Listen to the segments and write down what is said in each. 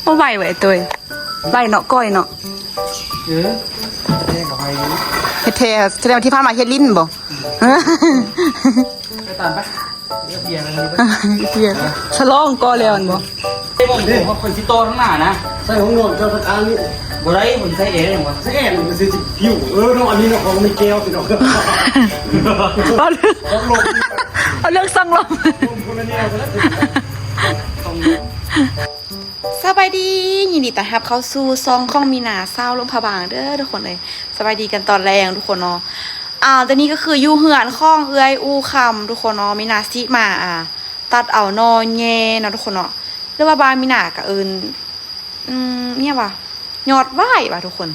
ບໍ່ໄຫວເວີ້ຍ ໂຕຍ ໄຫວເນາະ ກ້ອຍເນາະ. ເອີ ແທ້ກໍໄຫວຢູ່ ເຮັດແທ້. ສະແດງວ່າທີ່ຜ່ານມາເຮັດຫຼິ້ນບໍ? ໄປຕາມໄປ ເບຍ ສະຫຼອງກໍແລ້ວແມ່ນບໍ່? ໄດ້ບໍ່? ຂ້ອຍຊິຕໍ່ທາງໜ້ານະ. ໃສ່ຫ້ອງນອນເຈົ້າທາງຂ້າງນີ້ ບໍ່ໄດ້. ມັນໃສ່ແອຫຍັງວະ? ໃສ່ແອມັນຊິຜິວ. ເອີເນາະ ອັນນີ້ເນາະ ຂອງໃນແກ້ວພີ່ນ້ອງ. ເອົາເລື່ອງ ເອົາເລື່ອງສ່ອງລົມ. ຄົນລະແນວກັນແລ້ວ. ສະບາຍດີ ຍິນດີຕ້ອນຮັບເຂົ້າສູ່ຊ່ອງຂອງມີນາ ຊາວຫຼວງພະບາງເດີທຸກຄົນເອີຍ. ສະບາຍດີກັນຕອນແລງທຸກຄົນເນາະ. ອ່າ ຕອນນີ້ກໍຄືຢູ່ເຮືອນຂອງເອື້ອຍອູຄຳທຸກຄົນເນາະ. ມີນາຊິມາ ອ່າ ຕັດເອົາໜໍ່ແຍເນາະທຸກຄົນເນາະ ຫຼືວ່າບ້ານມີນາກໍເອີ້ນ ອືມ ອີຫຍັງວະ ຍອດຫວ້າຍວະທຸກຄົນ.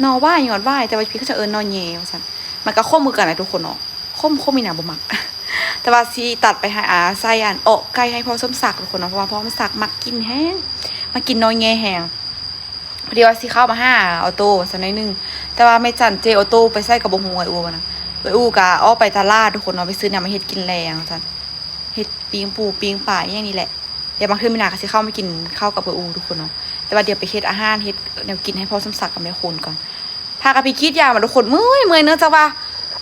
ໜໍ່ຫວ້າຍ ຍອດຫວ້າຍ ແຕ່ວ່າຢູ່ພີ້ເຂົາເຈົ້າເອີ້ນໜໍ່ແຍວ່າຊັ້ນ. ມັນກໍຂົມຄືກັນແຫຼະທຸກຄົນເນາະ. ຂົມ ຂົມ ມີນາບໍ່ມັກ ແຕ່ວ່າຊິຕັດໄປໃຫ້ ອ່າ ໃສ່ອັນເອາະໄກ່ໃຫ້ພໍ່ສົມສັກທຸກຄົນເນາະ ເພາະວ່າພໍ່ສົມສັກມັກກິນແຮງ ມັກກິນໜໍ່ແຍແຮງ. ພໍດີວ່າຊິເຂົ້າມາຫາອໍໂຕ້ຊັ້ນໜ້ອຍໜຶ່ງ ແຕ່ວ່າແມ່ຈັນເຈ້ອໍໂຕ້ໄປໃສກໍບໍ່ຮູ້. ເອື້ອຍອູນະ ເອື້ອຍອູກໍອອກໄປຕະຫຼາດທຸກຄົນເນາະ ໄປຊື້ຫຍັງມາເຮັດກິນແລງວ່າຊັ້ນ. ເຮັດປີ້ງປູປີ້ງປາອີ່ຫຍັງນີ້ແຫຼະ. ແລ້ວບາງເທື່ອມີນາກໍຊິເຂົ້າມາກິນເຂົ້າກັບເອື້ອຍອູທຸກຄົນເນາະ. ແຕ່ວ່າດຽວໄປເຮັດອາຫານ ເຮັດແນວກິນໃຫ້ພໍ່ສົມສັກກັບແມ່ຄູນກ່ອນ. ພາກັນໄປກຣີດຢາງມາທຸກຄົນ. ເມື່ອຍ ເມື່ອຍ ເນື່ອງຈາກວ່າ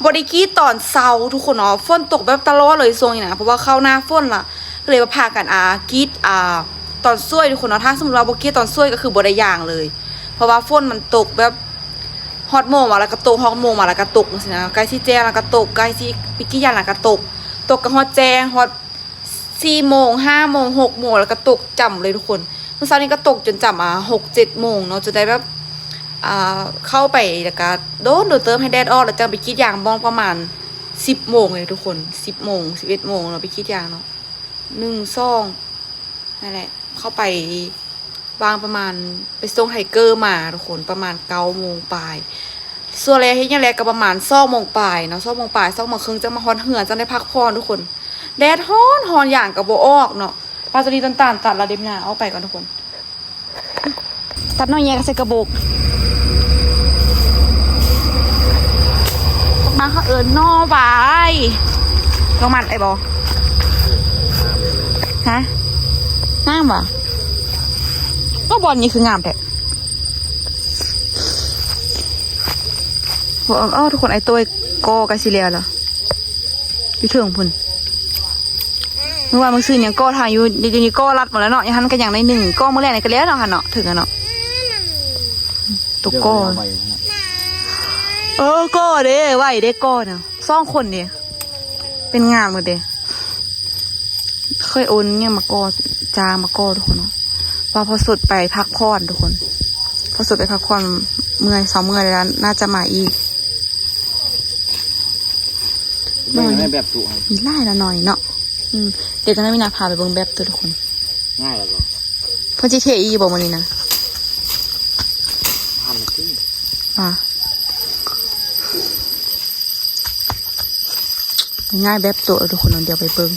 ບໍ່ໄດ້ກຣີດຕອນເຊົ້າທຸກຄົນເນາະ. ຝົນຕົກແບບຕະຫຼອດເລີຍຊ່ວງນີ້ນະ ເພາະວ່າເຂົ້າໜ້າຝົນລະ ກໍເລີຍວ່າພາກັນ ອ່າ ກຣີດ ອ່າ ຕອນສວຍທຸກຄົນເນາະ. ຖ້າສົມມຸດວ່າບໍ່ກຣີດຕອນສວຍກໍຄືບໍ່ໄດ້ຢາງເລີຍ ເພາະວ່າຝົນມັນຕົກແບບຮອດໂມງມາແລ້ວກໍຕົກ ຮອດໂມງມາແລ້ວກໍຕົກຈັ່ງຊີ້ນະ. ໃກ້ຊິແຈ້ງແລ້ວກໍຕົກ ໃກ້ຊິໄປກຣີດຢາງແລ້ວກໍຕົກ ຕົກກໍຮອດແຈ້ງ ຮອດສີ່ໂມງ ຫ້າໂມງ ຫົກໂມງ ແລ້ວກໍຕົກຈ້ຳເລີຍທຸກຄົນ. ມື້ເຊົ້ານີ້ກໍຕົກຈົນຈ້ຳ ອ່າ ຫົກເຈັດໂມງເນາະ ຈົນໄດ້ແບບ ອ່າ ເຂົ້າໄປ ແລ້ວກໍໂດນ ໂດນເຕີບໃຫ້ແດດອອກ ແລ້ວຈັ່ງໄປກຣີດຢາງ ບ່ອງປະມານສິບໂມງເລີຍທຸກຄົນ. ສິບໂມງ ສິບເອັດໂມງເນາະ ໄປກຣີດຢາງເນາະ ໜຶ່ງ ສອງ ນັ້ນແຫຼະ ເຂົ້າໄປວາງປະມານ ໄປສົ່ງໄທເກີມາທຸກຄົນ ປະມານເກົ້າໂມງປາຍ. ສ່ວນແລເຮັດຫຍັງແລກໍປະມານສອງໂມງປາຍເນາະ ສອງໂມງປາຍ ສອງໂມງເຄິ່ງ ຈັ່ງມາຮອດເຮືອນ ຈັ່ງໄດ້ພັກຜ່ອນທຸກຄົນ. ແດດຮ້ອນ ຮ້ອນຢາງກໍບໍ່ອອກເນາະ. ປາໂຕນີ້ຕົ້ນຕານຕັດລະເດັບໜ້າ ເອົາໄປກ່ອນທຸກຄົນ. ຕັດໜໍ່ແຍກໍໃສ່ກະບົກ ມາເຂົາເອີ້ນໜໍ່ຫວ້າຍ ນ້ອງມັດໄອ້ບໍ? ຮະ? ງາມຫວາ? ກໍບ່ອນນີ້ຄືງາມແທ້. ເອີ ທຸກຄົນ ໄອ້ໂຕ້ຍກໍໃກ້ຊິແລ້ວລະ ຢູ່ເທິງພຸ້ນ. ມື້ວານມື້ຊືນຍັງກໍ່ທາງຢູ່ ດຽວນີ້ກໍ່ລັດໝົດແລ້ວເນາະ. ຍັງຫັ້ນກໍຍັງໜ້ອຍໜຶ່ງ ກໍ່ມື້ແລກນີ້ກໍແລ້ວເນາະ ຫັ້ນເນາະ ເຖິງແລ້ວເນາະ. ຕົວກໍ່ ເອີ ກໍ່ເດ້ ໄວເດ້ ກໍ່ນະ ສອງຄົນເດ້ ເປັນງານໝົດເດ້. ເຄີຍໂອນຫຍັງມາກໍ່ ຈ້າງມາກໍ່ທຸກຄົນເນາະ. ວ່າພໍສົດໄປພັກຜ່ອນທຸກຄົນ ພໍສົດໄປພັກຜ່ອນ ເມື່ອຍ ເຊົາເມື່ອຍແລ້ວ ໜ້າຈະມາອີກ. ເບິ່ງໃຫ້ແບບສຸ ມີຫຼາຍລະໜ້ອຍເນາະ. ອືມ ດຽວຈັ່ງໃຫ້ມີນາພາໄປເບິ່ງແບບຕົວທຸກຄົນ. ງ່າຍແລ້ວກໍ ເພິ່ນຊິເທອີກບໍ່ມື້ນີ້ນະ? ຜ່ານມາຄື ວ່າ ງ່າຍແບບໂຕະທຸກຄົນ. ດຽວໄປເບິ່ງ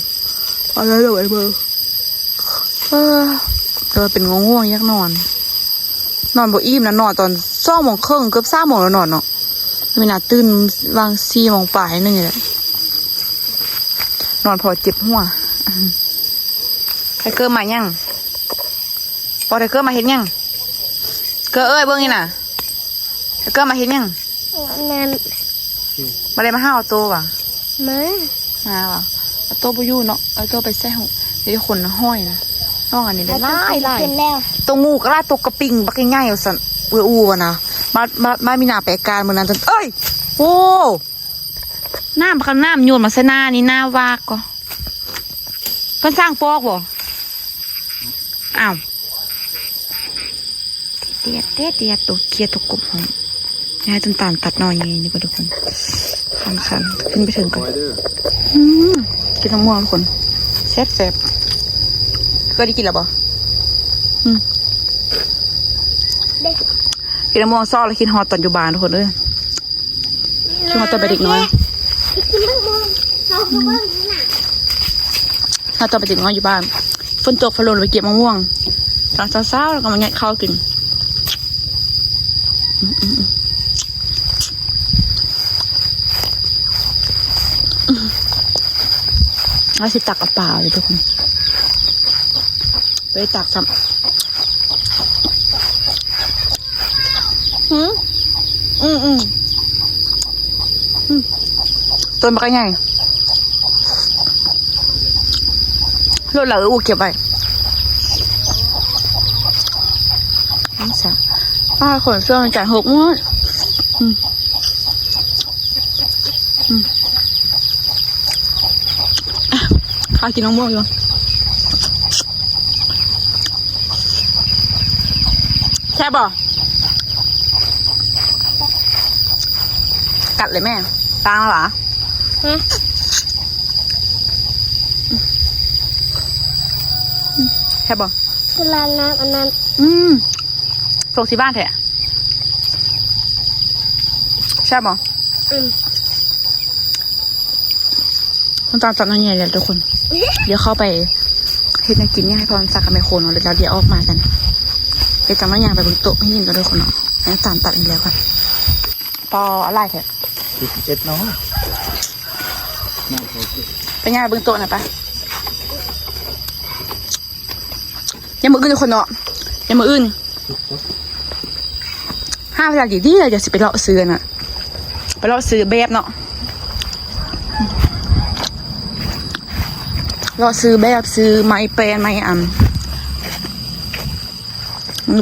ເອົາແລ້ວດຽວໄປເບິ່ງ. ເອີ ແຕ່ວ່າເປັນງ່ວງໆ ຢາກນອນ ນອນບໍ່ອີ່ມນະ. ນອນຕອນສອງໂມງເຄິ່ງ ເກືອບສາມໂມງແລ້ວນອນເນາະ. ມີນາຕື່ນຫວ່າງສີ່ໂມງປາຍໜຶ່ງນີ້ແຫຼະ ນອນພໍເຈັບຫົວ. ໄທເກີມາຫຍັງ? ບໍ່ ໄທເກີມາເຮັດຫຍັງ? ເກີເອີຍ ເບິ່ງນີ້ນະ ໄທເກີມາເຮັດຫຍັງ? ແມ່ນ ບໍ່ໄດ້ມາຫາອໍໂຕ້ຫວາ? ມາ ມາຫວາ? ອໍໂຕ້ບໍ່ຢູ່ເນາະ ອໍໂຕ້ໄປໃສຫູ? ເດ ຄົນຫ້ອຍນະ ນ້ອງອັນນີ້ຫຼາຍໆ ໂຕງູກໍຫຼາຍ ໂຕກະປິງບັກໃຫຍ່ໆ ວ່າຊັ້ນ ເອື້ອຍອູວ່ານະ. ມາ ມາ ມາມີນາໄປການມື້ນັ້ນ ເອີຍ ໂອ້ ນ້ຳ ບັກນ້ຳໂຍນມາໃສ່ໜ້ານີ້ ໜ້າວາກກໍ ເພິ່ນສ້າງປອກບໍ່? ອ້າວ ເດດ ເດດ ເດດ ໂຕເຄຍໂຕກົບຫ້ອງ. ຍາຍຕົ້ນຕານຕັດໜໍ່ໃຫຍ່ນີ້ບໍ່ທຸກຄົນ. ຄັນໆ ຂຶ້ນໄປເທິງກ່ອນ. ອືມ ກິນມະມ່ວງທຸກຄົນ ແຊບໆ. ເຄີຍໄດ້ກິນແລ້ວບໍ່? ອືມ ກິນມະມ່ວງຊອກແລ້ວຄິດຮອດຕອນຢູ່ບ້ານທຸກຄົນເອີຍ. ຄືວ່າຕອນເປັນເດັກນ້ອຍ ຖ້າຕອນເປັນເດັກນ້ອຍຢູ່ບ້ານ ຝົນຕົກຟ້າລົງ ໄປເກັບມະມ່ວງຕອນເຊົ້າໆ ແລ້ວກໍມາຍັດເຂົ້າກິນ. ເຮົາຊິຕັກເອົາປາເລີຍທຸກຄົນ ບໍ່ໄດ້ຕັກຊ້ຳ. ອືມ ອືມ ອືມ ອືມ ຕົ້ນບັກໃຫຍ່ ໂລດລະ ເອີ ອູເກັບໄວ້ ອືມ ແຊບ ອ້າ ຂົນເຊື່ອງຈານຫົກໝົດ ອືມ. ອືມ ຂ້າກິນມະມ່ວງຢູ່ ແຊບບໍ່? ກັດເລີຍແມ່ ຕ່າງແລ້ວຫວາ? ຮະ? ແຊບບໍ່? ຄືລາດນ້ຳອັນນັ້ນ ອືມ ສົ່ງຊິບ້ານແທ້ ແຊບບໍ່? ອືມ ມັນຕາມຕັດໜ້ອຍໃຫຍ່ແລ້ວທຸກຄົນ ດຽວເຂົ້າໄປເຮັດແນວກິນຫຍັງໃຫ້ພອນສັກກັບແມ່ໂຄເນາະ ແລ້ວດຽວອອກມາກັນ ດຽວຈະມາຍ່າງໄປເບິ່ງໂຕະຫີນກັນທຸກຄົນເນາະ ໃຫ້ຕາມຕັດໃຫ້ແລ້ວກ່ອນ ປໍຫຼາຍແທ້ ສີ່ສິບເອັດເນາະ ໄປຍ່າງໄປເບິ່ງໂຕະນະ ໄປ. ຍາມມື້ອື່ນຄົນເນາະ ຍາມມື້ອື່ນ ຫາເວລາດີໆ ດຽວຊິໄປເລາະຊື້ນະ ໄປເລາະຊື້ແບບເນາະ ເລາະຊື້ແບບ ຊື້ໄມ້ແປນ ໄມ້ອັນ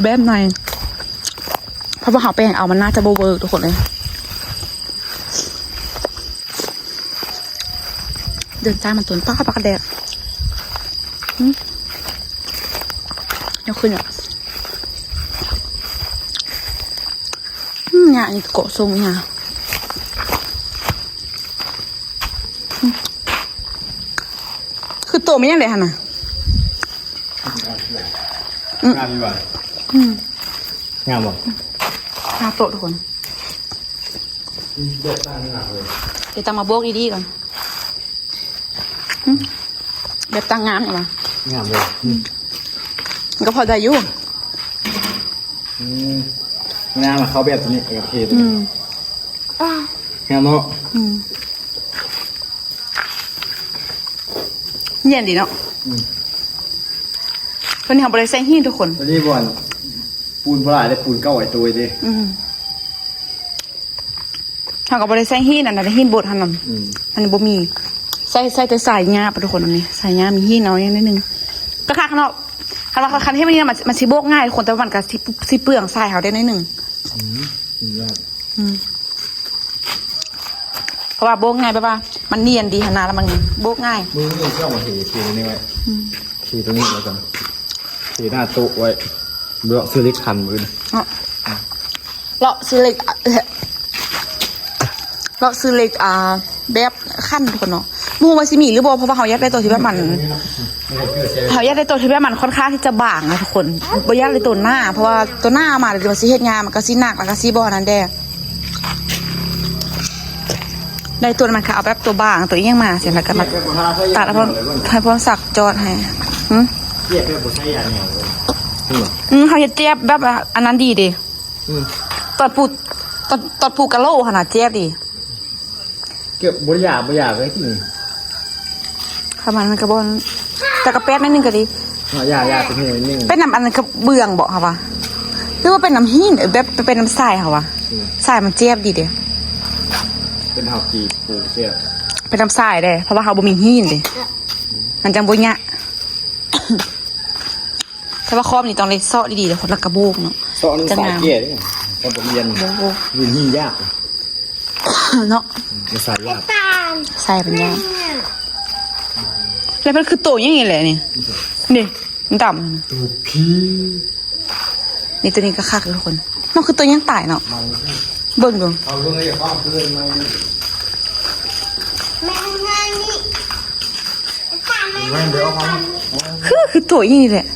ແບບໃນ ເພາະວ່າເຮົາແປນເອົາ ມັນໜ້າຈະບໍ່ເວີກທຸກຄົນເອີຍ. ເດີນຕາມມາຕົນ ປ້າ ປາກກະແດດ ຫືມ ຍກຂຶ້ນ ອືມ ຫຍ້ານີ້ເກາະຊົງຫຍ້າ ຫືມ ຄືໂຕແມ່ນຫຍັງເດຫັ້ນນະ ອືມ ງາມຢູ່ຫວາ? ອືມ ງາມບໍ່? ງາມໂຕະທຸກຄົນ. ອືມ ດຽວຕັ້ງມາໂບກດີໆກ່ອນ ຫຶ ແບບຕັ້ງງາມນີ້ຫວາ? ງາມເລີຍ ອືມ ມັນກໍພໍໄດ້ຢູ່ ອືມ ງາມ ເຂົ້າແບບຕົວນີ້ ໂອເຄເລີຍ ອືມ ງາມເນາະ ອືມ ເຢັນດີເນາະ ອືມ ຕົວນີ້ເຮົາບໍ່ໄດ້ໃສ່ຫີນທຸກຄົນ ຕົວນີ້ບ່ອນ ປູນບໍ່ຫຼາຍເດ້ ປູນເກົ່າໄອ້ໂຕຍເດ້ ອືມ ເຮົາກໍບໍ່ໄດ້ໃສ່ຫີນອັນນັ້ນ ຫີນບົດຫັ້ນນະ ອືມ ມັນບໍ່ມີ ໃສ່ ໃສ່ແຕ່ຊາຍຫຍ້າປະທຸກຄົນ ອັນນີ້ຊາຍຫຍ້າມີຫີນເອົາຢ່າງໜ້ອຍໜຶ່ງ ກໍຄັກເນາະ ຄັນວ່າ ຄັນເຮັດແບບນີ້ນະ ມັນ ມັນຊິໂບກງ່າຍທຸກຄົນ ແຕ່ວ່າມັນກໍຊິ ຊິເປືອງຊາຍເຮົາໄດ້ໜ້ອຍໜຶ່ງ ອືມ ອືມ ເພາະວ່າໂບກງ່າຍແບບວ່າມັນນຽນດີຫັ້ນນະ ແລ້ວມັນໂບກງ່າຍ ມື້ນີ້ເຈົ້າມາເທ ເທນີ້ໄວ້ ອືມ ເທຕົງນີ້ໄວ້ກ່ອນ ເທໜ້າໂຕະໄວ້ ເລາະຊື້ເຫຼັກຂັ້ນມື້ນີ້ເນາະ ເລາະຊື້ເຫຼັກ ເລາະຊື້ເຫຼັກ ອ່າ ແບບຂັ້ນທຸກຄົນເນາະ ບໍ່ຮູ້ວ່າຊິມີຫຼືບໍ່ ເພາະວ່າເຮົາຢາກໄດ້ໂຕທີ່ແບບມັນ ເຮົາຢາກໄດ້ໂຕທີ່ແບບມັນຄ່ອນຂ້າງທີ່ຈະບາງນະທຸກຄົນ ບໍ່ຢາກໄດ້ໂຕໜາ ເພາະວ່າໂຕໜາມາແລ້ວມັນຊິເຮັດຫຍ້າ ມັນກໍຊິໜັກ ແລ້ວກໍຊິບໍ່ອັນນັ້ນແດ່ ໄດ້ຕົວນັ້ນ ມັນກໍເອົາແບບຕົວບາງ ຕົວອີ່ຫຍັງມາຊີ້ ແລ້ວກໍມາຕັດໃຫ້ພວກ ໃຫ້ພວກສັກຈອດໃຫ້ ຫຶ ຈຽບແບບບໍ່ໃຊ້ຢາແນວເລີຍ ອືມ ເຮົາເຮັດຈຽບແບບວ່າອັນນັ້ນດີເດ້ ອືມ ຕອນປູ ຕອນ ຕອນປູກະໂຫຼຫັ້ນນະ ຈຽບດີ ເກືອບບໍ່ຢາ ບໍ່ຢາເລີຍຕິ ປະມານນັ້ນກໍບໍ່ ແຕ່ກໍແປດໜ້ອຍໜຶ່ງກໍດີ ເນາະ ຢາ ຢາຕົວນີ້ໜຶ່ງ ເປັນນ້ຳອັນນັ້ນກະເບື້ອງບໍເຮົາວ່າ ຫຼືວ່າເປັນນ້ຳຫີນ ເອີ ແບບເປັນນ້ຳຊາຍເຮົາວ່າ ອືມ ຊາຍມັນຈຽບດີເດ້ ເປັນເຮົາຕີປູແຊບ ເປັນນ້ຳຊາຍເດ້ ເພາະວ່າເຮົາບໍ່ມີຫີນເດ້ ມັນຈັ່ງບໍ່ຍະ ແຕ່ວ່າຄອມນີ້ຕ້ອງໄດ້ເຊາະດີໆ ແລ້ວລະກະໂບກເນາະ ເຊາະນີ້ ຈະງາມ ສາຍແກ້ເດ້ ເພາະບໍ່ຮຽນ ໂບກ ຢູ່ນີ້ຍາກ ເນາະ ອືມ ໃສ່ຍາກ ໃສ່ເປັນຍາກ ແລ້ວເພິ່ນຄືໂຕຢ່າງນີ້ແຫຼະນີ້ ນີ້ ມັນດຳ ໂຕຜີ ນີ້ ໂຕນີ້ກໍຄັກເດ້ທຸກຄົນ ມັນຄືໂຕຫຍັງຕາຍເນາະ ເບິ່ງດູ ເອົາເບິ່ງ ຢ່າຟ້າວເກີນມາ ແມ່ນງານນີ້ ຄື ຄືໂຕອີ່ນີ້ແຫຼະ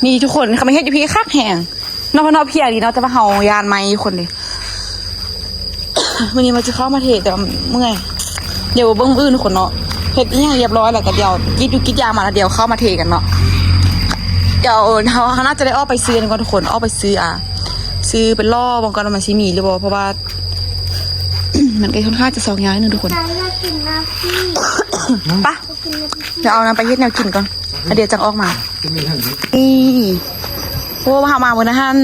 ນີ້ທຸກຄົນ ຄັນມາເຮັດຢູ່ພີ້ຄັກແຮງ ນອກພາຍນອກເພຍອີ່ຫຼີເນາະ ແຕ່ວ່າເຮົາຢ້ານໄໝ້ຄົນເດ້ ມື້ນີ້ວ່າຊິເຂົ້າມາເທ ແຕ່ວ່າເມື່ອຍ ດຽວເບິ່ງມື້ອື່ນທຸກຄົນເນາະ ເຮັດອີ່ຫຍັງຮຽບຮ້ອຍແລ້ວກໍດຽວກິດຢູ່ກິດຢາມາແລ້ວ ດຽວເຂົ້າມາເທກັນເນາະ ດຽວເຮົາ ເຮົາໜ້າຈະໄດ້ອອກໄປຊື້ອັນນີ້ກ່ອນທຸກຄົນ ອອກໄປຊື້ ອ່າ ຊື້ໄປລໍເບິ່ງກ່ອນວ່າມັນຊິມີຫຼືບໍ່ ເພາະວ່າ ມັນກໍຄ່ອນຂ້າງຈະຊອກຍາກໜຶ່ງທຸກຄົນ ໄປ ດຽວເອົານຳໄປເຮັດແນວກິນກ່ອນ ແລ້ວດຽວຈັ່ງອອກມາ ນີ້ ໂອ້ ເຮົາມາມື້ນະຫັ້ນ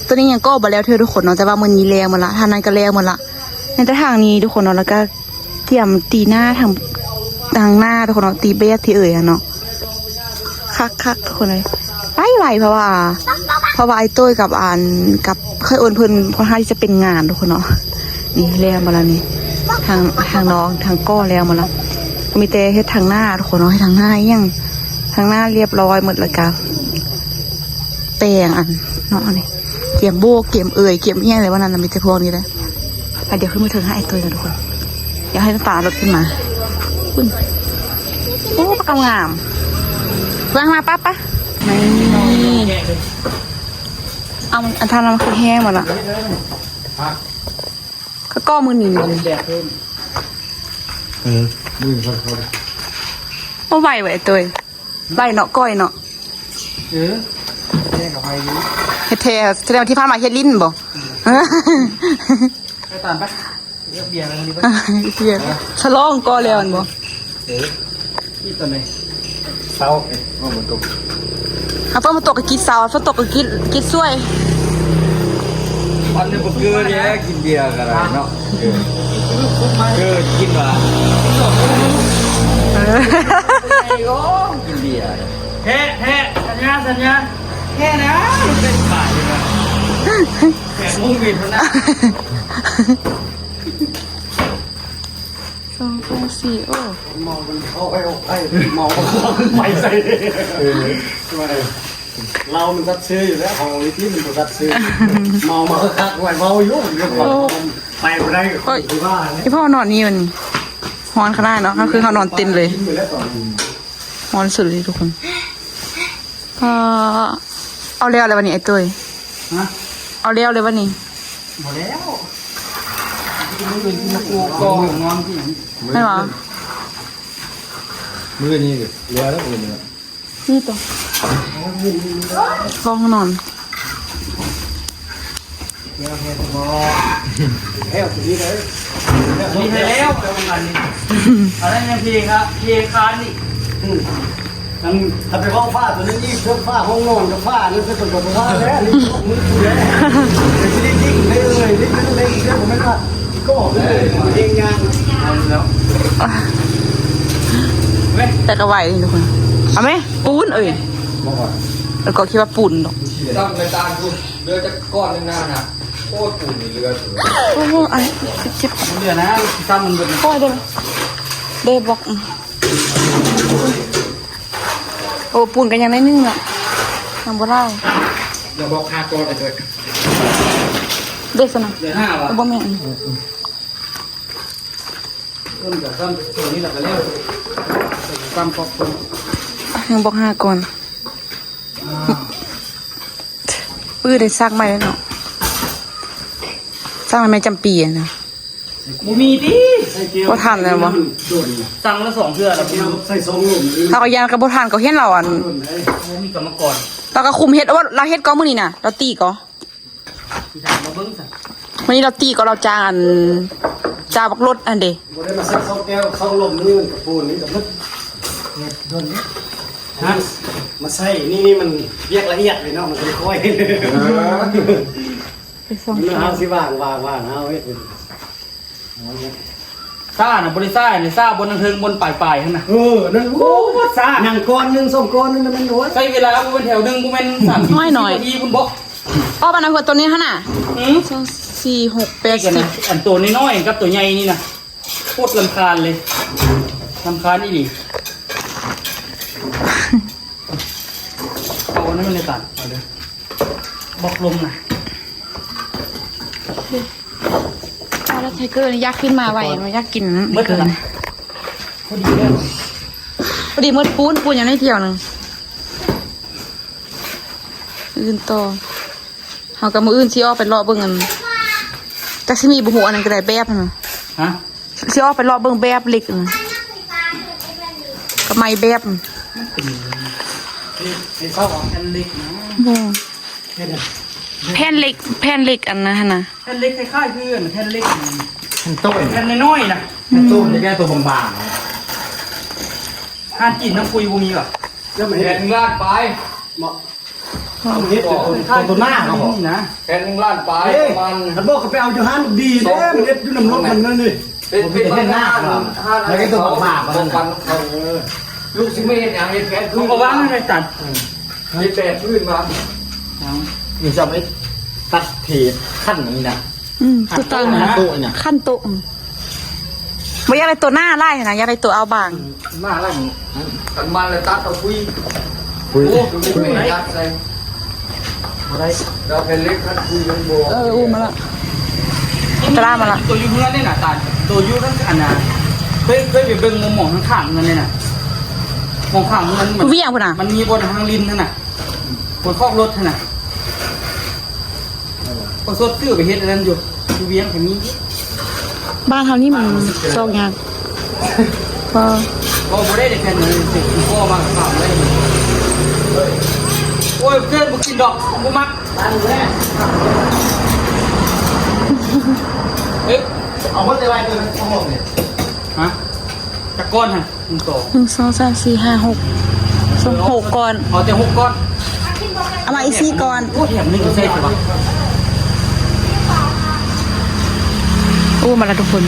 ຕົວນີ້ຍັງກໍ່ບໍ່ແລ້ວເທື່ອທຸກຄົນເນາະ ແຕ່ວ່າມື້ນີ້ແລ້ວໝົດລະ ທາງນັ້ນກໍແລ້ວໝົດລະ ຍັງແຕ່ທາງນີ້ທຸກຄົນເນາະ ແລ້ວກໍກຽມຕີໜ້າທາງ ທາງໜ້າທຸກຄົນເນາະ ຕີແບບທີ່ເອື້ອຍຫັ້ນເນາະ ຄັກໆ ທຸກຄົນເອີຍ ໄວໆ ເພາະວ່າ ເພາະວ່າອ້າຍໂຕ້ຍກັບອັນ ກັບເອື້ອຍເອີ້ນເພິ່ນຄ່ອນຂ້າງທີ່ຈະເປັນງານທຸກຄົນເນາະ ນີ້ແລ້ວໝົດລະນີ້ ທາງ ທາງນ້ອງ ທາງກໍ່ແລ້ວໝົດລະ ມີແຕ່ເຮັດທາງໜ້າທຸກຄົນເນາະ ເຮັດທາງໜ້າອີ່ຫຍັງ ທາງໜ້າລຽບລ້ອຍໝົດ ແລ້ວກໍແປງອັນເນາະ ນີ້ ກຽມໂບກ ກຽມເອີຍ ກຽມອີ່ຫຍັງແຫຼະ ວ່ານັ້ນລະ ມີແຕ່ພວກນີ້ແຫຼະ ອ່ະ ດຽວຂຶ້ນມາເທິງຫາອ້າຍໂຕ້ຍກ່ອນທຸກຄົນ ດຽວໃຫ້ນ້ຳຕານລົດຂຶ້ນມາ ປຸ້ນ ໂອ້ ປາກກາງາມ ວາງມາ ປະ ປະ ນີ້ ເອົາ ອັນທາງນັ້ນມັນຄືແຫ້ງໝົດລະ ກໍກໍ່ມື້ນີ້ ເອີ ມື້ນີ້ເຂົາ ບໍ່ໄຫວເວີ້ຍ ໂຕ້ຍ ໄວເນາະ ກ້ອຍເນາະ ເອີ ແທ້ກໍໄວຢູ່ ເຮັດແທ້ ສະແດງວ່າທີ່ຜ່ານມາເຮັດຫຼິ້ນບໍ? ໄປຕາມໄປ ເລືອກເບຍກັນດີກວ່າ ເບຍ ສະຫຼອງກໍແລ້ວແມ່ນບໍ? ເອີ ນີ້ຕົວນີ້ ເຊົາ ເອີ ຝົນຕົກ ຖ້າຝົນບໍ່ຕົກກໍກິດເຊົາ ຝົນຕົກກໍກິດ ກິດຊ່ວຍ ວັນນີ້ບໍ່ເກີນແລ້ວ ກິນເບຍກໍໄດ້ເນາະ ເກີນ ເກີນກິນວ່າ ເອີ ກິນເບຍ ແທ້ ແທ້ ສັນຍາ ສັນຍາ ແທ້ນະ ເປັນຂາຍຢູ່ນະ ແຂກມຸ້ງບິນນະ ສອງ ສາມ ສີ່ ໂອ້ ເມົາມັນເຂົ້າໄປອອກໄປ ເມົາໄປໃສ່ ເອີ ວ່າ ເຫຼົ້າມັນສັດຊື່ຢູ່ແລ້ວ ຂອງລິດນີ້ມັນບໍ່ສັດຊື່ ເມົາມາຄັກໆ ໄວ້ເວົ້າຢູ່ ເລື່ອງຄວາມ ໂອ້ ໄປບໍ່ໄດ້ກໍຄືວ່າແຫຼະ ອີພໍ່ນອນນີ້ມັນຮ້ອນຂະໜາດເນາະ ກໍຄືເຮົານອນເຕັນເລີຍ ຮ້ອນສຸດເລີຍທຸກຄົນ ເອີ ເອົາແລ້ວແລ້ວບັດນີ້ອ້າຍໂຕ້ຍ ຮະ ເອົາແລ້ວແລ້ວບັດນີ້ ບໍ່ແລ້ວ ມື້ອື່ນຊິມາປູກອງນອນທີ່ ແມ່ນບໍ່? ມື້ນີ້ກໍແລ້ວແລ້ວ ມື້ນີ້ ນີ້ຕົວ ຫ້ອງນອນ ແລ້ວເຮັດບໍ່ ແລ້ວ ນີ້ເດີ ນີ້ໃຫ້ແລ້ວ ແຕ່ວ່າອັນນີ້ ອັນນັ້ນຍັງເພຄາ ເພຄານີ້ ອືມ ອັນ ຖ້າໄປເວົ້າຝາຕົວນີ້ອີກ ເລື່ອງຝາຫ້ອງນອນກັບຝານັ້ນ ເພິ່ນກໍບໍ່ວ່າແລ້ວ ນີ້ຂອງມຶງແລ້ວ ແຕ່ຊິໄດ້ຍິງໄດ້ເອີຍ ໄດ້ຍິງໄດ້ເຊື່ອ ບໍ່ແມ່ນວ່າ ກໍເລີຍເຮັດງານແລ້ວ ແຕ່ກໍໄວເດ້ທຸກຄົນ ເອົາແມ ປູນເອີຍ ບໍ່ວ່າ ເອີ ກໍຄິດວ່າປູນດອກ ຊ້ຳໃນຕານພຸ້ນ ເຫຼືອຈັກກ້ອນໜຶ່ງນະ ໂຄດປູນນີ້ເຫຼືອ ໂອ້ໂຫ ອັນເຈັບ ເຫຼືອນະ ຊ້ຳມັນເບິດ ໂອ້ຍ ເດ້ ເດ້ບລັອກ ອືມ ໂອ້ ປູນກໍຍັງໄດ້ໜຶ່ງເນາະ ຍັງບໍ່ຫຼາຍ ດຽວບລັອກຫ້າກ້ອນເລີຍ ເດ້ຊັ້ນນະ ເຫຼືອຫ້າຫວາ ບໍ່ແມ່ນ ເພິ່ນກໍຊ້ຳຕົວນີ້ລະກໍແລ້ວ ຊ້ຳຄອບຄົວ ຍັງບລັອກຫ້າກ່ອນ ອ່າ ມື້ອື່ນໄດ້ຊັກໃໝ່ແລ້ວເນາະ ຊັກໃໝ່ແມ່ຈຳປີຫັ້ນນະ ບໍ່ມີຕິ ບໍ່ທັນແລ້ວບໍ່ ສັ່ງລະສອງເທື່ອລະ ໃສ່ສອງໂຫຼ ເຮົາກໍຢ້ານກໍບໍ່ທັນ ກໍເຫັນລາວອັນ ບໍ່ມີກຳມະກອນ ລາວກໍຄຸມເຮັດ ໂອ້ ລາວເຮັດກໍມື້ນີ້ນະ ລາວຕີກໍ ຊິຖາມມາເບິ່ງຊະ ມື້ນີ້ລາວຕີກໍລາວຈ້າງອັນ ຈ້າງບັກລົດຫັ້ນເດ ບໍ່ໄດ້ມາໃສ່ຊອກແກ້ວ ເຂົ້າລົມນີ້ມັນກະໂປນນີ້ກະເບິດ ເຮັດດົນນີ້ ຮະ ມາໃສ່ນີ້ ນີ້ມັນວຽກລະອຽດເລີຍເນາະ ມັນຄ່ອຍ ເອີ ໄປສອງ ເຮົາຊິວາງ ວາງ ວາງ ເຮົາເຮັດ ຊ້ານະ ບໍ່ໄດ້ຊ້ານີ້ ຊ້າບ່ອນເທິງ ບ່ອນປາຍໆຫັ້ນນະ ເອີ ນັ້ນ ໂອ້ ຊ້າ ນັ່ງກ້ອນໜຶ່ງ ສອງກ້ອນນັ້ນ ມັນໂອ້ຍ ໃຊ້ເວລາບໍ່ແມ່ນແຖວໜຶ່ງ ບໍ່ແມ່ນສາມສິບ ນ້ອຍໆ ສີ່ສິບນາທີພຸ້ນບໍ ອໍ ປານນັ້ນ ຕົວນີ້ຫັ້ນນະ ອືມ ສອງ ສີ່ ຫົກ ແປດ ສິບ ອັນໂຕນ້ອຍໆກັບໂຕໃຫຍ່ນີ້ນະ ໂຄດລຳຄານເລີຍ ລຳຄານອີ່ຫຼີ ເອົາອັນນັ້ນມາໃນຕານ ເອົາເດີ ບລັອກລົມນະ. ເອົາລະ ໄທເກີນີ້ຢາກຂຶ້ນມາໄວ ມັນຢາກກິນອັນນັ້ນ ໝົດແລ້ວນະ ພໍດີເດີ ພໍດີໝົດປູນ ປູນຫຍັງໜ້ອຍດຽວໜຶ່ງ ອື່ນຕໍ່ ເຮົາກໍມື້ອື່ນຊິອອກໄປເລາະເບິ່ງອັນ ຈັກຊິມີບໍ່ຮູ້ ອັນນັ້ນກໍໄດ້ແບບຫັ້ນນະ ຮະ ຊິອອກໄປເລາະເບິ່ງແບບເຫຼັກຫັ້ນນະ ກັບໄມ້ແບບ ມັນເປັນ ເຮັດ ເຮັດເຂົ້າເອົາແຜ່ນເຫຼັກນະ ບໍ່ ເຮັດຫຍັງ? ແຜ່ນເຫຼັກ ແຜ່ນເຫຼັກອັນນັ້ນຫັ້ນນະ ແຜ່ນເຫຼັກຄ້າຍໆຄືອັນແຜ່ນເຫຼັກ ແຜ່ນໂຕ້ນ ແຜ່ນນ້ອຍໆນະ ແຜ່ນໂຕ້ນແຕ່ໂຕບາງໆ ຮ້ານຈີນນ້ຳປຸຍບໍ່ມີຫວາ? ແລ້ວມັນເຮັດ ແປດຮ້ານປາຍ ເໝາະ ເຮັດຕົວ ຕົວໜ້າເນາະ ນີ້ນະ ແຜ່ນໜຶ່ງລ້ານປາຍ ເອີ ປະມານ ຄັນບອກກໍໄປເອົາຢູ່ຮ້ານບັກດີເດ້ ມັນເຮັດຢູ່ນຳລົດມັນນັ້ນນີ້ ເປັນ ເປັນ ເປັນຮ້ານ ຮ້ານ ຮ້ານ ຮ້ານ ຮ້ານ ເຂົາ ເຂົາ ເຂົາ ເຂົາ ເຂົາ ເຂົາ ເຂົາ ເຂົາ ເຂົາ ເຂົາ ເຂົາ ເຂົາ ເອີ ລູກຊິມາເຮັດຫຍັງ ເຮັດແຜ່ນພື້ນ ເຂົາກໍວາງໃຫ້ຕັດ ເຮັດແຜ່ນພື້ນມາ ນີ້ຈະໄປຕັດເພດຂັ້ນນີ້ນະ ອືມ ຕົວຕັ້ງ ຂັ້ນໂຕະນີ້ນະ ຂັ້ນໂຕະ ອືມ ບໍ່ຢາກໄດ້ຕົວໜ້າຫຼາຍຫັ້ນນະ ຢາກໄດ້ຕົວເອົາບາງ ໜ້າຫຼາຍ ອັນມັນລະຕັດເອົາຄຸຍ ຄຸຍ ໂອ້ ຄຸຍ ຄຸຍ ຕັດໃສ່ ບໍ່ໄດ້ ດາວແຜ່ນເຫຼັກ ຄັນຄຸຍມັນບໍ່ ເອີ ອູ້ມາລະ ຕະຫຼາດມາລະ ຕົວຢູ່ເຮືອນນີ້ນະ ຕາ ຕົວຢູ່ທາງອັນນະ ເຄີຍ ເຄີຍໄປເບິ່ງໝ່ອງຂ້າງໆເຮືອນນີ້ນະ ໝ່ອງຂ້າງເຮືອນມັນ ວຽງພຸ້ນນະ ມັນມີບ່ອນທາງລິນຫັ້ນນະ ບ່ອນຄອກລົດຫັ້ນນະ ເຂົາສົດຊື້ໄປເຮັດອັນນັ້ນຢູ່ ຢູ່ວຽງກໍມີ ບ້ານເຮົານີ້ມັນຊອກຍາກ ບໍ່ ບໍ່ ບໍ່ໄດ້ແຕ່ແຜ່ນໜຶ່ງ ຊິຂໍມາສາມໄດ້ ໂອ້ຍ ເພື່ອນບໍ່ກິນດອກ ບໍ່ມັກ ເອີ ເອົາໝົດໄດ້ຫຼາຍເກີນ ເອົາໝົດນີ້ ຮະ ຈັກກ້ອນຫັ້ນ ໜຶ່ງ ສອງ ໜຶ່ງ ສອງ ສາມ ສີ່ ຫ້າ ຫົກ ສອງ ຫົກກ້ອນ ເອົາແຕ່ຫົກກ້ອນ ເອົາມາອີກສີ່ກ້ອນ ໂອ້ ແຖມໜຶ່ງໃສ່ຊະວະ ໂອ້ ມາລະທຸກຄົນ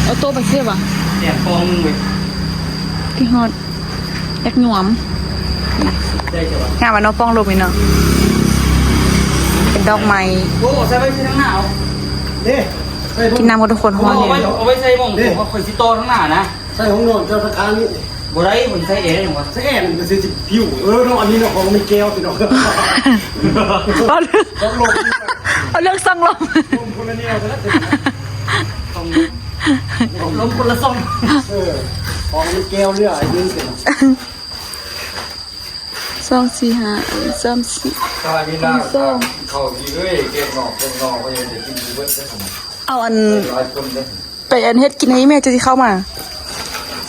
ເອົາໂຕະໄປເສຍວະ ແຖມກອງໜຶ່ງເວີຍ ຄິດຮອດ ຢາກຫຍວມ ໄດ້ຊະວະ ງາມວ່າເນາະ ປ່ອງລົມນີ້ເນາະ ເປັນດອກໄມ້ ໂອ້ ໃສ່ໄວ້ທີ່ທາງໜ້າເອົາ ເດ້ ກິນນ້ຳກັນທຸກຄົນ ຮ້ອນ ເອົາໄວ້ ເອົາໄວ້ໃສ່ໝ່ອງ ເດ້ ຂ້ອຍຊິຕໍ່ທາງໜ້ານະ ໃສ່ຫ້ອງນອນເຈົ້າທາງຂ້າງນີ້ ບໍ່ໄດ້ ມັນໃສ່ແອຫຍັງວະ ໃສ່ແອມັນກໍຊິຜິວ ເອີເນາະ ອັນນີ້ເນາະ ຂອງມີແກ້ວພີ່ນ້ອງ ເອົາເລື່ອງ ເອົາເລື່ອງສ່ອງລົມ ລົມຄົນລະແນວກັນແລ້ວ ຂອງລົມຄົນລະຊ່ອງ ເອີ ຂອງມີແກ້ວເລື່ອງອັນນີ້ເປັນ ສອງ ສີ່ ຫ້າ ສາມ ສີ່ ຕາຍມີນາ ສອງ ເຂົ້າດີເອີຍ ແກງນອກ ແກງນອກ ກໍຍັງໄດ້ກິນບໍ່ເບິດເດ້ ເອົາອັນ ຫຼາຍຄົນເດ້ ໄປອັນເຮັດກິນໃຫ້ອີ່ແມ່ ເຈົ້າຊິເຂົ້າມາ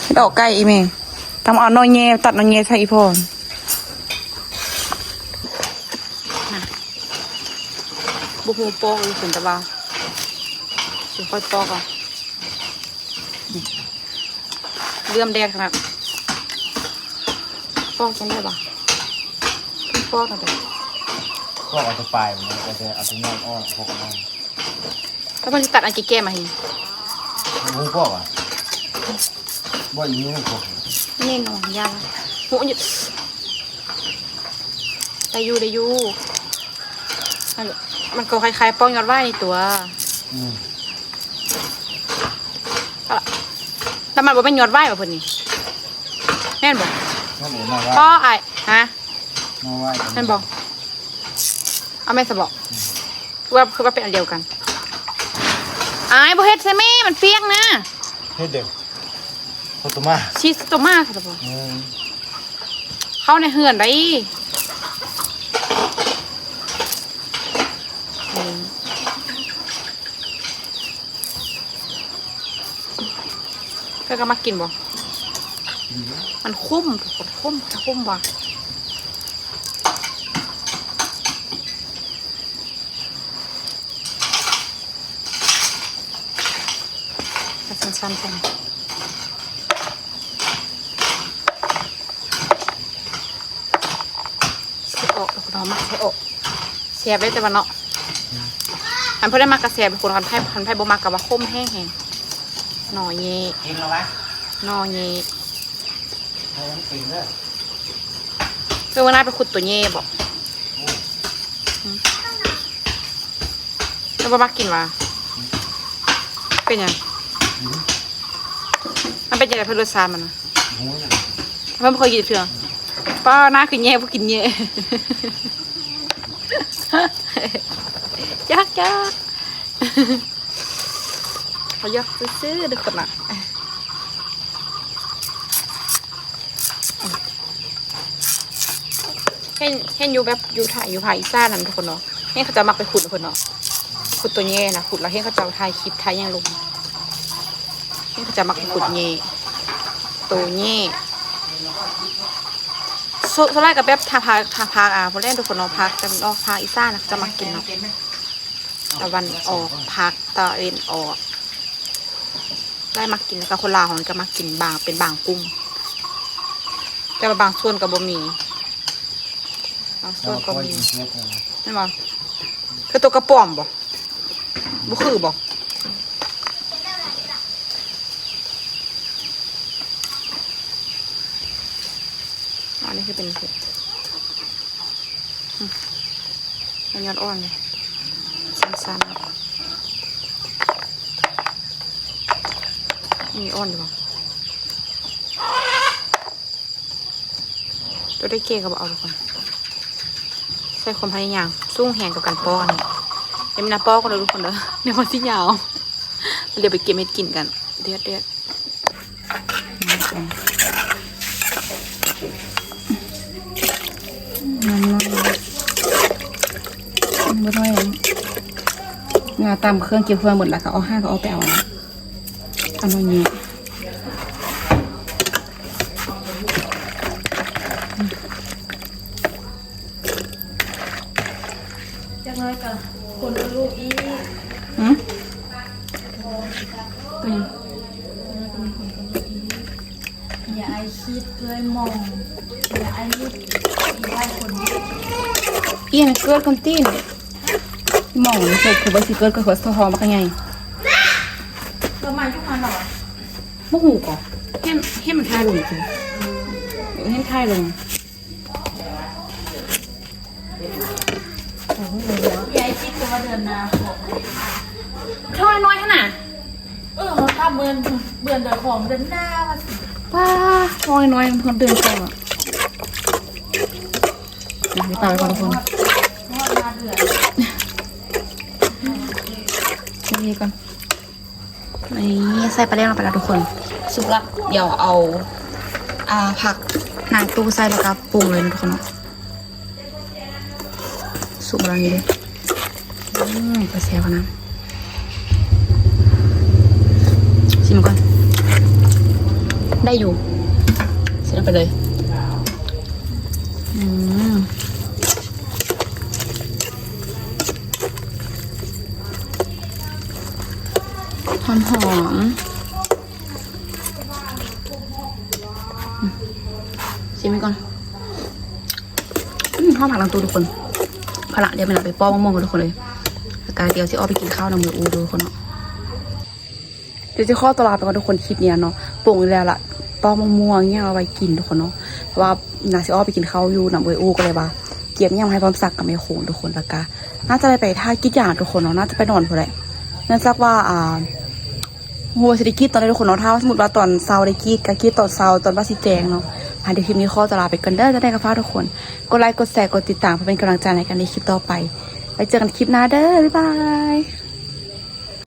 ເຮັດອອກໄກ່ອີ່ແມ່ ຕ້ອງເອົາໜໍ່ແຍ ຕັດໜໍ່ແຍໃສ່ອີ່ພໍ່ ບໍ່ຮູ້ປອກຢູ່ພຸ້ນ ແຕ່ວ່າຊິຄ່ອຍປອກເອົາ ເຫຼື້ອມແດດຂະໜາດ ປອກຈັ່ງໃດວະ ປອກຈັ່ງໃດ ປອກເອົາແຕ່ປາຍມັນ ເອົາແຕ່ ເອົາແຕ່ຍອດອ່ອນ ພວກອ່ອນ ແລ້ວເພິ່ນຊິຕັດອັນແກ່ໆມາໃຫ້ ບໍ່ຮູ້ພວກຫວາ ບໍ່ອີກຮູ້ພວກ ແນ່ນອນ ຢ່າລະ ໂຫ ໄດ້ຢູ່ ໄດ້ຢູ່ ມັນ ມັນກໍຄ້າຍໆປອກຍອດຫວ້າຍນີ້ຕົວະ ອືມ ແລ້ວມັນບໍ່ແມ່ນຍອດຫວ້າຍຫວາເພິ່ນນີ້ ແມ່ນບໍ່ ນັ້ນເອງ ຍອດຫວ້າຍ ປອກອ້າຍ ຮະ ຍອດຫວ້າຍ ແມ່ນບໍ່ ເອົາແມ່ນຊະບໍ ອືມ ຄືວ່າ ຄືວ່າເປັນອັນດຽວກັນ ອ້າຍ ບໍ່ເຮັດໃສ່ແມ່ ມັນປຽກນະ ເຮັດເດີ້ ໂຄໂຕມາ ຊີສໂຕມາ ອືມ ເຂົ້າໃນເຮືອນໄດ໋ ອືມ ເຈົ້າກໍມັກກິນບໍ່? ມັນຂົມ ທຸກຄົນ ຂົມ ຂົມວ່າ ສັ້ນໆ ຊັ້ນ ໃສ່ອອກ ທຸກຄົນ ເຮົາມັກໃສ່ອອກ ແຊບເດ້ ແຕ່ວ່າເນາະ ອືມ ຄັນຜູ້ໃດມັກກໍແຊບ ທຸກຄົນ ຄັນໃຜ ຄັນໃຜບໍ່ມັກກໍວ່າຂົມແຮງໆ ໜໍ່ແຍ ກິນແລ້ວວະ ໜໍ່ແຍ ເອີ ມັນເປັນເດີ ເອີ ມື້ໜ້າໄປຂຸດຕົວແຍບໍ ອືມ ອືມ ແລ້ວບໍ່ມັກກິນຫວາ? ອືມ ເປັນຫຍັງ? ອືມ ມັນເປັນຈັ່ງໃດ ເພິ່ນ ລົດຊາດມັນນະ? ໂອ້ຍ ເພິ່ນບໍ່ເຄີຍກິນເທື່ອ ປ້າ ໜ້າຄືແຍ ບໍ່ກິນແຍ ຈັກ ຈັກ ເຂົາຢາກຊື່ໆ ທຸກຄົນນະ ເຫັນ ເຫັນຢູ່ແບບຢູ່ໄທ ຢູ່ພາກອີສານນັ້ນ ທຸກຄົນເນາະ ເຫັນເຂົາເຈົ້າມັກໄປຂຸດພຸ້ນເນາະ ຂຸດຕົວແຍນະ ຂຸດແລ້ວເຫັນເຂົາເຈົ້າຖ່າຍຄລິບ ຖ່າຍຫຍັງລົງ ເຫັນເຂົາເຈົ້າມັກໄປຂຸດແຍ ໂຕແຍ ສ່ວນ ສ່ວນຫຼາຍກໍແບບທາງພາກ ທາງພາກ ອ່າ ບໍ່ແມ່ນ ທຸກຄົນເນາະ ພາກຕາເວັນອອກ ພາກອີສານນະ ເຂົາເຈົ້າມັກກິນເນາະ ຕາເວັນອອກ ພາກຕາເວັນອອກ ຫຼາຍມັກກິນ ແລ້ວກໍຄົນລາວເຮົານີ້ກໍມັກກິນບາງ ເປັນບາງກຸ່ມ ແຕ່ວ່າບາງສ່ວນກໍບໍ່ມີ ບາງສ່ວນກໍມີ ແມ່ນບໍ່? ຄືຕົວກະປອມບໍ່? ບໍ່ຄືບໍ່? ອັນນີ້ຄືເປັນ ອືມ ມັນຍອດອ່ອນເລີຍ ສັ້ນໆ ນີ້ອ່ອນຢູ່ບໍ່? ຕົວໄດ້ແກ່ກໍບໍ່ເອົາທຸກຄົນ ໃຊ້ຄວາມພະຍາຍາມ ສູ້ແຮງກັບການປອກອັນນີ້ ດຽວມີນາປອກກັນເດີທຸກຄົນເດີ ດຽວມັນຊິຍາວ ດຽວໄປເກັບເຮັດກິນກັນ ເດັດໆ. ນ້ຳນ້ອຍ ບໍ່ນ້ອຍ ງາຕຳເຄື່ອງ ເກັບເຄື່ອງໝົດແລ້ວ ກໍເອົາ ຫາກໍເອົາໄປເອົາ ເອົາໜ້ອຍນີ້. ຈັກໜ້ອຍກໍຄົນກັບລູກອີກ ຫືມ? ເປັນຫຍັງ? ຢ່າໄອຄິດເອື້ອຍໝ່ອງ ຢ່າໄອນີ້ອີກຫຼາຍຄົນ ອີ່ຫຍັງເກີດກ່ອນຕິ ໝ່ອງນີ້ຄືວ່າຊິເກີດກໍຄືວ່າສະທ້ອນມາກະໃຫຍ່ ກໍມາຢູ່ຫັ້ນເນາະ ບໍ່ຮູ້ກໍ ເຫັນ ເຫັນມັນຖ່າຍລົງ ເຫັນຖ່າຍລົງ. ຍາຍຄິດວ່າເດືອນໜ້າ ທ້ອງນ້ອຍຂະໜາດ ເອີ ເຮົາຖ້າເດືອນ ເດືອນ ເດືອນຂອງເດືອນໜ້າວ່າຊິ ປ້າ ທ້ອງນ້ອຍ ເດືອນກ່ອນ ດຽວເອົາໄປກ່ອນທຸກຄົນ ຮອດ ຮອດມາເດືອນ ນີ້ກ່ອນ. ນີ້ໃສ່ປາແດກລົງໄປແລ້ວທຸກຄົນ ສຸກລະ ດຽວເອົາ ອ່າ ຜັກນາງຕູ້ໃສ່ ແລ້ວກໍປຸງເລີຍນະທຸກຄົນເນາະ ສຸກແລ້ວນີ້ເດ້ ອືມ ປາແຊວນະ ຊີມກ່ອນ ໄດ້ຢູ່ ໃສ່ລົງໄປເລີຍ ອືມ. ຫອມໆ ອືມ ຊີມໄວ້ກ່ອນ ອືມ ຫອມຜັກນາງຕູ້ທຸກຄົນ ພາລະ ດຽວແມ່ນເອົາໄປປອກມະມ່ວງກ່ອນທຸກຄົນເອີຍ ແລ້ວກະດຽວຊິອອກໄປກິນເຂົ້ານຳເອື້ອຍອູ້ເດີທຸກຄົນເນາະ. ດຽວຊິຂໍຕົວລາໄປກ່ອນທຸກຄົນ ຄລິບນີ້ເນາະ ປົງແລ້ວລະ ປອກມະມ່ວງຫຍັງເອົາໄວ້ກິນທຸກຄົນເນາະ ເພາະວ່າໜ້າຊິອອກໄປກິນເຂົ້າຢູ່ນຳເອື້ອຍອູ້ ກໍເລີຍວ່າກຽມຫຍັງມາໃຫ້ພ້ອມສັກກັບແມ່ໂຂງທຸກຄົນ ແລ້ວກະໜ້າຈະໄດ້ໄປຖ້າກຣີດຢາງທຸກຄົນເນາະ ໜ້າຈະໄປນອນພຸ້ນແຫຼະ ເນື່ອງຈາກວ່າ ອ່າ ບໍ່ຮູ້ວ່າຊິໄດ້ກຣີດຕອນໃດທຸກຄົນເນາະ ຖ້າວ່າສົມມຸດວ່າຕອນເຊົ້າໄດ້ກຣີດ ກະກຣີດຕອນເຊົ້າ ຕອນວ່າຊິແຈ້ງເນາະ. ອ່າ ດຽວຄລິບນີ້ຂໍຕົວລາໄປກ່ອນເດີ ຈັ່ງໃດກໍຝາກທຸກຄົນກົດໄລ ກົດແຊ ກົດຕິດຕາມ ເພື່ອເປັນກຳລັງໃຈໃນການເຮັດຄລິບຕໍ່ໄປ. ໄວ້ເຈີກັນຄລິບໜ້າເດີ ບາຍບາຍ.